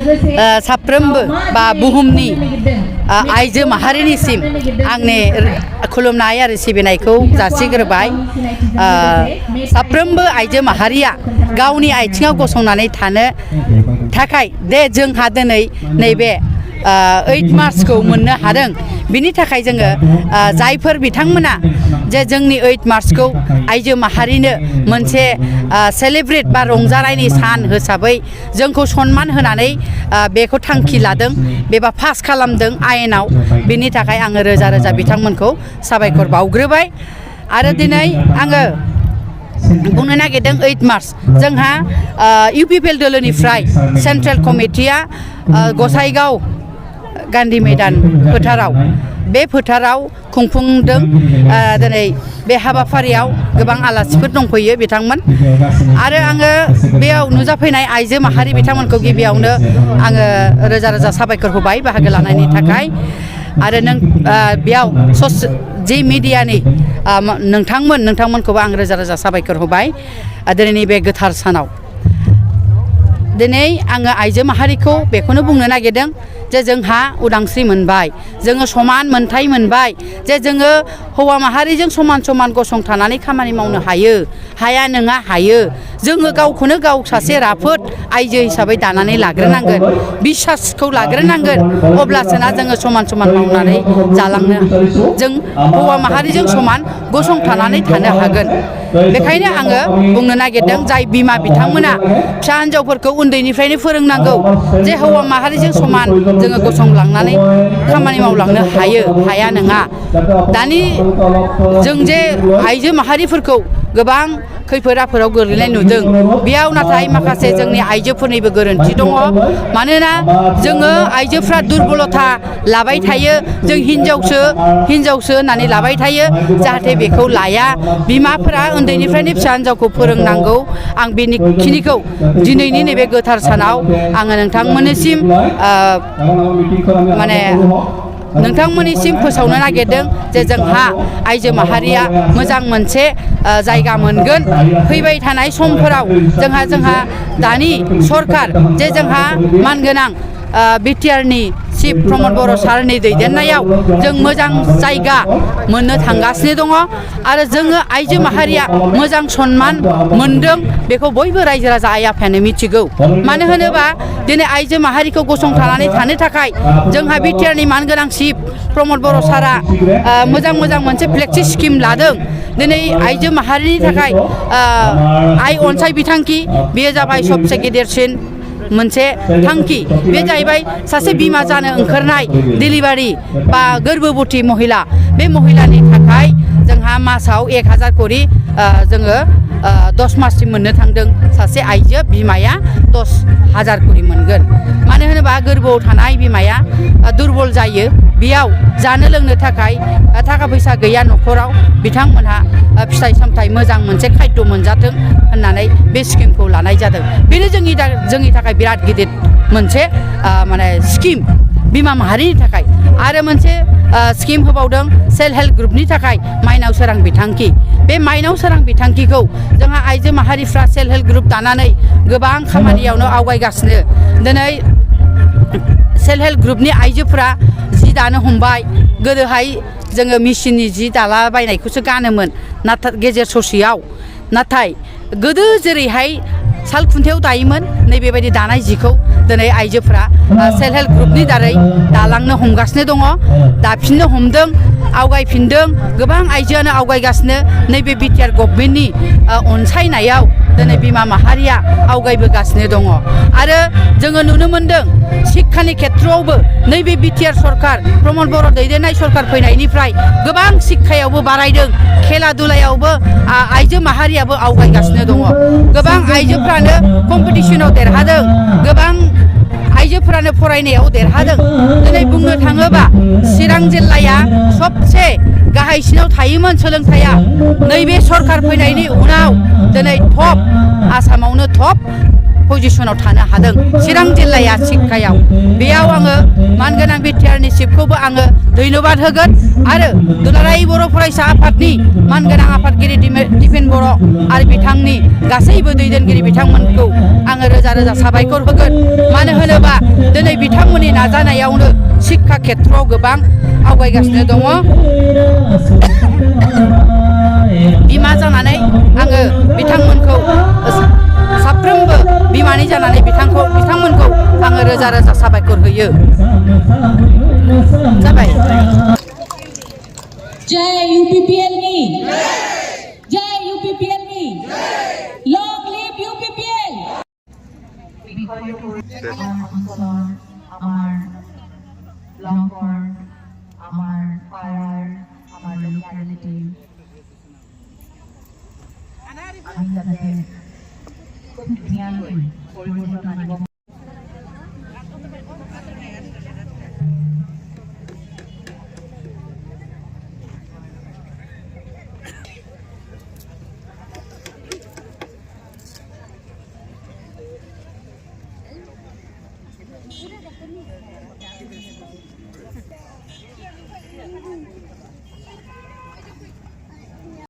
साफ्रोमबो बा बुहुमनि आइजो माहारिनिसिम आंनि खुलुमनाय आरो सिबिनायखौ जासिग्रोबाय। साफ्रोमबो आइजो माहारिया गावनि आथिङाव गसंनानै थानो थाखाय दे जोंहा दिनै नैबे 8 मार्चखौ मोननो हादों। बिनि थाखाय जोङो जायफोर बिथांमोना जे जोंनि 8 मार्चखौ आइजो माहारिनो मोनसे सेलिब्रेट बा रंजानायनि सान हिसाबै जोंखौ सन्मान होनानै बेखौ थांखि लादों बेबा पास खालामदों आयेनाव। बिनि थाखाय आङो रोजा रोजा बिथांमोनखौ साबायखर बावग्रोबाय। आरो दिनै आङो बुंनो नागिरदों 8 मार्च जोंहा इउपिपिएल दोलोनिफ्राय सेन्ट्रेल कमिटिया गसाइगाव गान्धी मैदान फोथाराव बे फोथाराव खुंफुंदों। दिनै बे हाबाफारियाव गोबां आलासिफोर दंफैयो बिथांमोन आरो आङो बेयाव नुजाफैनाय आइजो माहारि बिथांमोनखौ गिबियावनो आङो रोजा रोजा साबायखर होबाय बाहागो लानायनि थाखाय। आरो नों बेयाव जि मिडियानि नोंथांमोनखौबो आं रोजा रोजा साबायखर होबाय दिनैनि बे गोथार सानाव। दिनै आङो आइजो माहारिखौ बेखौनो बुंनो नागिरदों जे जोंहा उदांस्रि मोनबाय, जोङो समान मोनथाय मोनबाय, जे जोङो हौवा माहारिजों समान समान गसंथानानै खामानि मावनो हायो। हाया नङा हायो। जोङो गावखौनो गाव सासे राफोद आइजो हिसाबै दानानै लाग्रोनांगोन, बिसासखौ लाग्रोनांगोन, अब्लासोना जोङो समान समान मावनानै जालांनो जों हौवा माहारिजों समान गसंथानानै थानो हागोन। बेखायनो आङो बुंनो नागिरदों जाय बिमा बिथांमोना फिसा हिन्जावफोरखौ उन्दैनिफ्रायनो फोरोंनांगौ जे हौवा माहारिजों समान जोङो गसंलांनानै खामानि मावलांनो हायो, हाया नङा। दानि जों जे आइजो माहारिफोरखौ गोबां खैफोद आफोदाव गोग्लैनाय नुदों, बेयाव नाथाय माखासे जोंनि आइजोफोरनिबो गोरोन्थि दङ। मानोना जोङो आइजोफ्रा दुरबलथा लाबाय थायो, जों हिन्जावसो होननानै लाबाय थायो, जाहाथे बेखौ लाया। बिमाफोरा उन्दैनिफ्रायनो फिसा हिन्जावखौ फोरोंनांगौ। आं बेखिनिखौ दिनैनि नैबे गोथार सानाव आङो नोंथांमोननिसिम फोसावनो नागिरदों जे जोंहा आइजो माहारिया मोजां मोनसे जायगा मोनगोन फैबाय थानाय समफोराव। जोंहा दानि सरकार जे जोंहा मानगोनां बिटिआरनि चिफ प्रमद बर' सारनि दैदेननायाव जों मोजां जायगा मोननो थांगासिनो दङ आरो जोङो आइजो माहारिया मोजां सन्मान मोनदों। बेखौ बयबो रायजो राजा आइ आफायानो मिथिगौ। मानो होनोबा दिनै आइजो माहारिखौ गसंथानानै थानो थाखाय जोंहा बिटिआरनि मानगोनां चिफ प्रमद बर' सारा मोजां मोनसे फ्लेक्सि स्किम लादों। दिनै आइजो माहारिनि थाखाय आइ अनसाय बिथांखि बेयो जाबाय सबसे गेदेरसिन मोनसे थांखि। बे जाहैबाय सासे बिमा जानो ओंखारनाय डिलिभारि बा गोर्बोबती महिला, बे महिलानि थाखाय जोंहा मासाव 1000 करि जोङो 10 माससिम मोननो थांदों। सासे आइजो बिमाया 10,000 करि मोनगोन। मानो होनोबा गोर्बोआव थानाय बिमाया दुरबल जायो, बेयाव जानो लोंनो थाखाय थाखा फैसा गैया न'खराव, बिथांमोनहा फिथाइ सामथाइ मोजां मोनसे खाद्य मोनजाथों होननानै बे स्किमखौ लानाय जादों। बेनो जोंनि थाखाय बिराद गिदिर मोनसे स्किम बिमा माहारिनि थाखाय। आरो मोनसे स्किम होबावदों सेल्फ हेल्प ग्रुपनि थाखाय माइनाव सोरां बिथांखि। बे माइनाव सोरां बिथांखिखौ जोंहा आइजो माहारिफ्रा सेल्फ हेल्प ग्रुप दानानै गोबां खामानियावनो आवगायगासिनो। दिनै सेल्फ हेल्प ग्रुपनि आइजोफ्रा जि दानो हमबाय। गोदोहाय जोङो मेचिननि जि दालाबायनायखौसो गानोमोन नाथाय गेजेर ससेयाव, नाथाय गोदो जेरैहाय साल खुन्थायाव दायोमोन नैबेबायदि दानाय जिखौ दिनै आइजोफ्रा सेल्फ हेल्प ग्रुपनि दारै दालांनो हमगासिनो दङ, दाफिननो हमदों, आवगायफिनदों। गोबां आइजोआनो आवगायगासिनो। नैबे बिटिआर गभर्नमेन्टनि अनसायनायाव दिनै बिमा माहारिया आवगायबोगासिनो दङ। आरो जोङो नुनो मोन्दों शिक्षानि खेथ्रआवबो नैबे बिटिआर सरकार प्रमद बर' दैदेननाय सरकार फैनायनिफ्राय गोबां शिक्षायावबो बारायदों, खेला दुलायावबो आइजो माहारियाबो आवगायगासिनो दङ। गोबां आइजोफ्रानो कम्पिटिसनाव देरहादों, गोबां आइजोफ्रानो फरायनायाव देरहादों। दिनै बुंनो थाङोबा चिरां जिल्लाया सबसे गाहायसिनाव थायोमोन सोलोंथाइया। नैबे सरकार फैनायनि उनाव दिनै टप आसामावनो टप पजिशनाव थानो हादों चिरां जिल्लाया शिक्षायाव। बेयाव आङो मानगोनां बिटिआरनि चिफखौबो आङो धन्यबाद होगोन आरो दुलाराय बर' फरायसा आफादनि मानगोनां आफादगिरि दिपेन बर' आरो बिथांनि गासैबो दैदेनगिरि बिथांमोनखौ आङो रोजा रोजा साबायखर होगोन। मानो होनोबा दिनै बिथांमोननि नाजानायावनो शिक्षा खेत्रआव गोबां आवगायगासिनो दङ बिमा जानानै आङो बिथांमोनखौ साफ्रोमबो बिमानि जानानै बिथांमोनखौ आङो रोजा रोजा साबायखर होयो जाबाय जय यूपीपीएल नी जय यूपीपीएल नी लॉन्ग लिव यूपीपीएल আমার লঙ্কর আমার পাড়ার আমার লোকালিটি আমি যাতে খুব ধুনীয়াকৈ পৰিৱৰ্তন আনিব